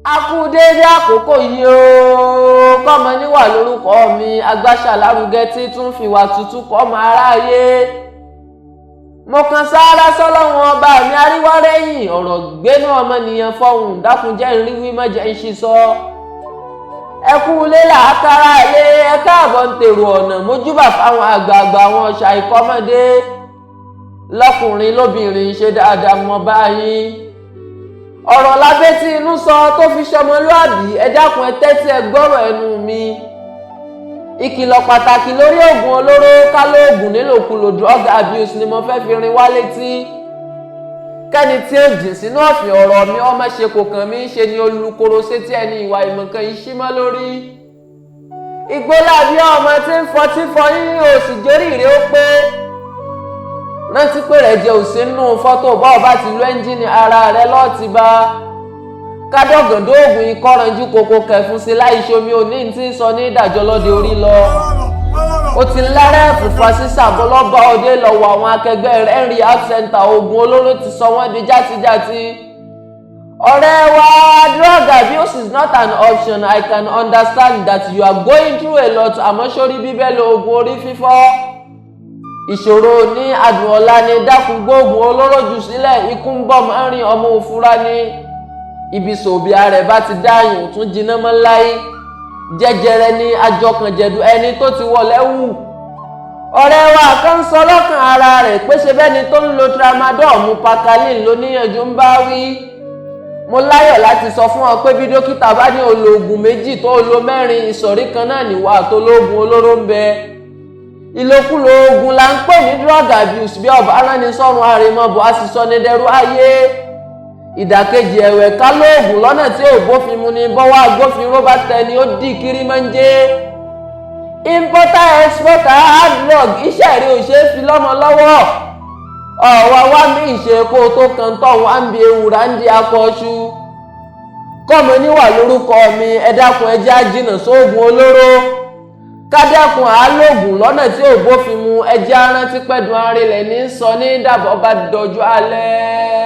A kú déédé àkókò yìí o. Kọ́mọ níwà lórúkọ mi, agbáṣàlárugẹ tí tún fìwà tútù kọ́mọ aráyé. Mo kan sáárá sọ́lọ́run ọba mi aríwárẹ́yìn ọ̀rọ̀ gbénú ọmọnìyàn fọhùn, dákunjẹ́ ìrírí mọ́jẹ́ ń ṣiṣọ́. Ẹ kú ilé làákàrà ilé, ẹ káàbọ̀ ń tèrò ọ̀nà, mójúbà fáwọn àgbààgbà, àwọn ọ̀ṣà ìkọ́mọdé, lọ́kùnrin lóbìnrin, ṣe dáadáa mọ́ báyìí. Ọ̀rọ̀ lábẹ́ tí inú sọ tó fi ṣọmọlúàbí, ẹ dákun, ẹ tẹ́tí ẹ gbọ́rọ̀ ẹnu mi. Ìkìlọ̀ pàtàkì lórí oògùn olóró, kálóògùn nílòkulò, drug abuse, ni mo fẹ́ fi rin wá létí. Kẹ́ni tí ó jìn sínú ọ̀fìn ọ̀rọ̀ mi ọmọ ṣe kò kàn mí, ṣe ni olùkóró sétí ẹni ìwà ìmọ̀kan yìí ṣí mọ́ lórí. Ìgbólábí ọmọ tí ń fọtí fọyín òsì jórí rèé, ó pé rántí pé rẹ̀ jẹ́ òsínú fọ́tò bá ọba ti lu ẹ́ńjìnì ara rẹ̀ lọ́ọ̀tì bá kádọ́gàndó oògùn ikọ́ranjú koko kẹfun sí láì ṣomi òní tí ń sọ ní ìdájọ́ lọ́dẹ orí lọ. Ó ti lárẹ́ ẹ̀fùfà sísà bọ́lọ́bà òde lọ́wọ́ àwọn akẹgbẹ́ rẹ̀ ń rehab center, oògùn olóró ti sọ wọ́n di játijàti. Ọ̀rẹ́ wa, drug abuse is not an option. I can understand that you are going through a lot, àmọ́ sórí bíbẹ́ lo oògùn orí fífọ́, ìṣòro ní adùn ọ̀la ni. Dákun, gbóògùn olóró jù sílẹ̀, ikú ń bọ̀ máa ń rìn ọmọ òfurá ní ibi sòbíà rẹ̀ bá ti dáyùn tún jiná mọ́ láyé. Jẹjẹrẹ ní àjọkànjẹ̀dù ẹni tó ti wọlé wù. Ọ̀rẹ́ wa kan sọ lọ́kàn ara rẹ̀ pé ṣe bẹ́ni tó ń lo tramadol mu pakalin ló níyànjú ń bá wí. Mo láyọ̀ láti sọ fún ọ pé bí dókítà bá ní olóògùn méjì tó lo mẹ́rin, ìsọ̀rí kan náà níwà tó lóògùn olóró ń bẹ. Ìlòkulò oògùn là ń pè ní drug abuse. Bí ọba aránisọ́run àrèmọ́bọ̀ á sì sọ ní dẹrú ayé. Ìdàkejì ẹ̀wẹ̀, ká lóògùn lọ́nà tí ò bófin mu ni. Bọ́wọ́ agbófinró bá tẹ ni, ó dì kiri máa ń jẹ́ importer, exporter hard drug. Iṣẹ́ rí ò ṣeé fi lọ́mọ lọ́wọ́. Ọ̀wá wá mí ìṣe kó o tó kan tọ̀ wá ń bi ewúrà ń di akọ́ṣú. Kọ́mọ níwà lórúkọ mi, ẹ dákun, ẹ jẹ́ á jìnnà sóògùn olóró, ká dẹ́kun àálògùn lọ́nà tí ò bófin mu. Ẹ jẹ́ á rántí pẹ́dùn arinlẹ̀ ní sọ ní dàbọ̀ bá dọjú alẹ́.